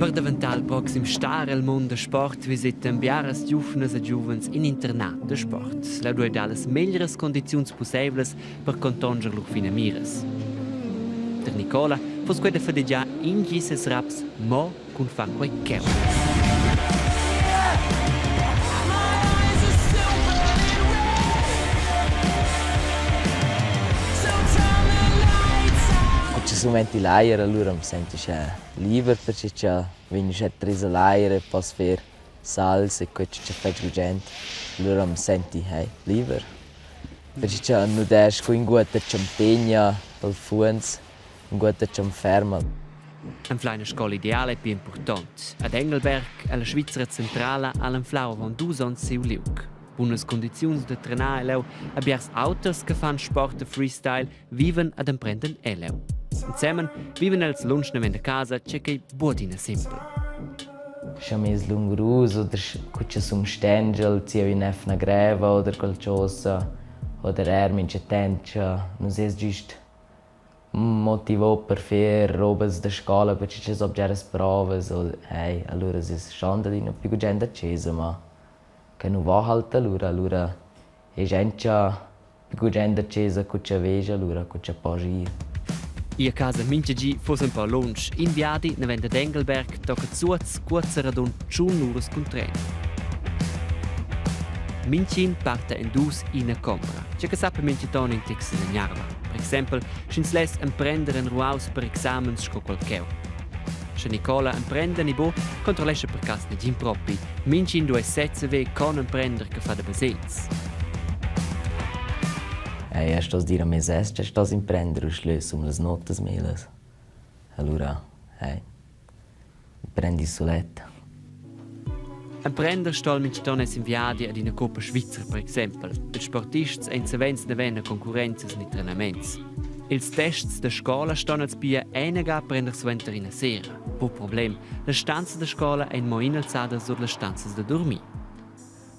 Per daventar il proxim star el mund da sport visitan biaras giuvnas e giuvens in internat da sport. Leu duei dar las meglieras condiziuns pusseivlas per contonscher lur finamiras. Der Nicola fuss quei da fadegiar intgins ses raps mo cun far quei cheu. Cu sun venti l'ajer allura am senti uschè liber perche cha vegn uschè tris a l'ajer e poss fer sals e quai cha fetsch gugent. Lura am senti hey liber. Perche cha nu dess scu inguotta cha'm tegna dal fuonz, inguotta cha'm ferma. Anflar ina scola ideala è pli impurtont. Ad Engelberg, ella Svizra centrala, ha l'anflau avon dus onns siu liug. Bunas condiziuns da trenar leu a biars auters che fan sport da freestyle vivan ed emprendan è leu. Ensemen vivan els lunsch naven da casa, tgei ch'ei buc adina simpel. Scha m'es lungurus oder cu cha sun stengel zieva ün'efna greva oder qualchosa oder eir mincha temp cha nus es güst motivo per fer robas da scoula perche cha so bgeras provas o hey, alura es schon adüna plü gugent a chesa, ma que nu va halt alura. Alura es auncha Plü gugent a chesa cu cha vegia lura cu cha poss ir. Ir a casa mintga gi fuss empau lunsch. In viadi naven dad Engelberg tocca Zuoz cuozza radund tschun uras cun tren. Mintgin parta en dus ina combra. Tge che sappi mintgaton in tec segnarva. Per exempel, sch'ins less emprender en ruaus per examens sco quel cheu. Sche Nicola emprenda ni bu, controllescha per cass negin propi. Mintgin duei sez saver con emprender che fa da basegns. Ei stos dir a me sez che stos imprender uschè sun las notas melas. Allura, hey, prendi sulet. Emprender sto il mintgaton esser in viadi ad ina coppa svizra per exempel. Ils sportists ein savens naven a concurrenzas ni trenaments. Ils tests da scola ston els pia einaga prender suenter ina sera. Buc problem, la stanza da scola ein mo inalzadas sur las stanzas da dormir.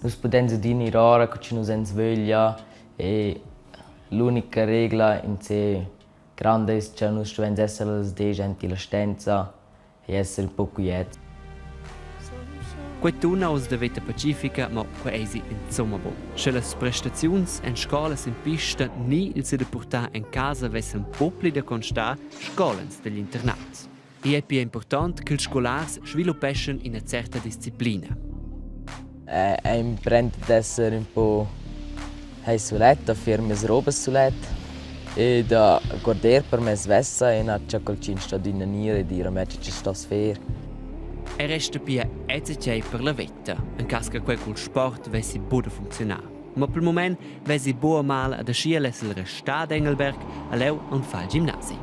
Nus pudains adina ir ora cu chi nus ans vöglia e l'unica regla insè granda es cha nus stuvains esser las desch aint illa stanza e esser ün po quiets. Quei tuna oz da veta pacifica, ma quei eisi insumma buc. Sche las prestaziuns en scolas en pista ni il sedepurtar en casa vessen buc pli da constar, scolans dagl internat. Igl ei pia impurtont ch'ils scolars sviluppeschan ina certa disciplina. Emprend d'esser ün po hey sulet, da fer mias robas sulet e da guarder per me svessa e na cha qualchün sto adüna gnir e dir a me che chi stoss fer. E resta pia enzatgei per la veta, en cass che quei cul sport vessi buca funcziunar. Ma pel mument vesi buca mal ad aschia less el restar ad Engelberg a leu aunc far il gimnasi.